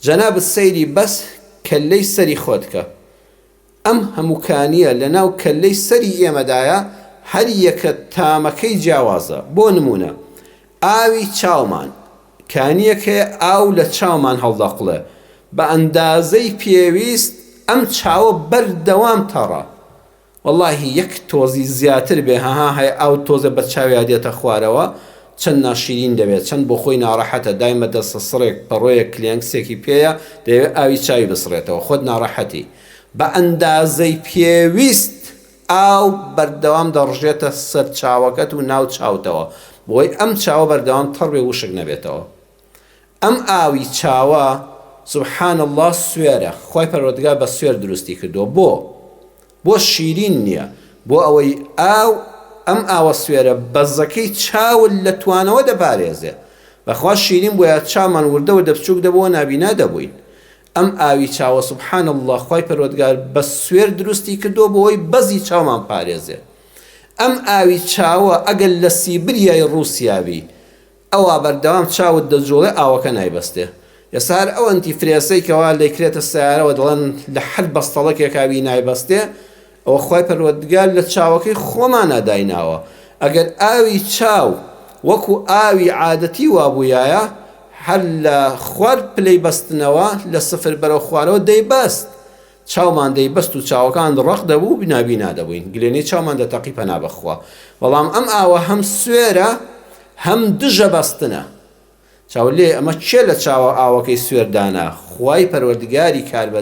جەنابت سەیری بەس کەللەی سەری خۆت کە. ئەم هەموو کانییە لە ناو کەللەی سەری ئێمەدایە هەر یەکە تامەکەی جیاوازە. بۆ نموونە ئاوی چاومان، کانییەک هەیە ئاو لە چاومان هەڵدەقوڵێ بە ئەندازەی پێویست ئەم چاوە بەردەوام تەڕە. وەڵاهی یەک تۆزی زیاتر بێ هەها هەی ئاو تۆزێ بە چاویا دێتە خوارەوە چەند ناشیرین دەبێت چەند بۆ خۆی ناڕەحەتە دایمە دەستە سڕێک پەڕۆیەک کلێنکسێکی پێیە دەیەوێ ئاوی چاوی بسڕێتەوە خۆت ناڕەحەتی بە ئەندازەی پێویست ئاو بەردەوام دەڕژێتە سەر چاوەکەت و ناو چاوتەوە بۆی ئەم چاوە بەردەوام تەڕ بێ وشک نەبێتەوە ئەم ئاوی چاوە سبحان اللە سوێرە خوای پەروەردگار بە سوێر دروستی کردووە بۆ؟ بۆ شیرین نییە بۆ ئەوەی ئاو ئەم ئاوە سوێرە بەزەکەی چاوت لە توانەوە دەپارێزێ بەخوا شیرین بووە چاومان وردە وردە بچوک دەبووە نابینا دەبووین ئەم ئاوی چاوە سبحان اللە خوای پەروەردگار بە سوێر دروستی کردووە بۆ ئەوەی بەزی چاومان پارێزێ ئەم ئاوی چاوە ئەگەر لە سیبریای ڕووسیا بی ئەوا بەردەوام چاوت دەجوڵێ ئاوەکە نایبەستێ ئێستا هەر ئەو ئەنتی فرێسەی کەوا لەیکرێتە سەیارەوە دەڵێن لە هەر بەستەڵەکێکا بی نایبەستێ ئەوە خوای پەروەردگار لە چاوەکەی خۆمانا دایناوە ئەگەر ئاوی چاو وەکو ئاوی عادەتی وابوویایە هەر لە خوار پلەی بەستنەوە لە سفر بەرەو خوارەوە دەیبەست چاومان دەیبەست و چاوەکان ڕەق دەبوو نابینا دەبووین گلێنەی چاومان دەتەقی پەنا بەخوا بەڵام ئەم ئاوە هەم سوێرە هەم دژە بەستنە چاو لێ ئەمە کێ لە چاوە ئاوەکەی سوێر دانا خوای پەروەردگاری کاربە.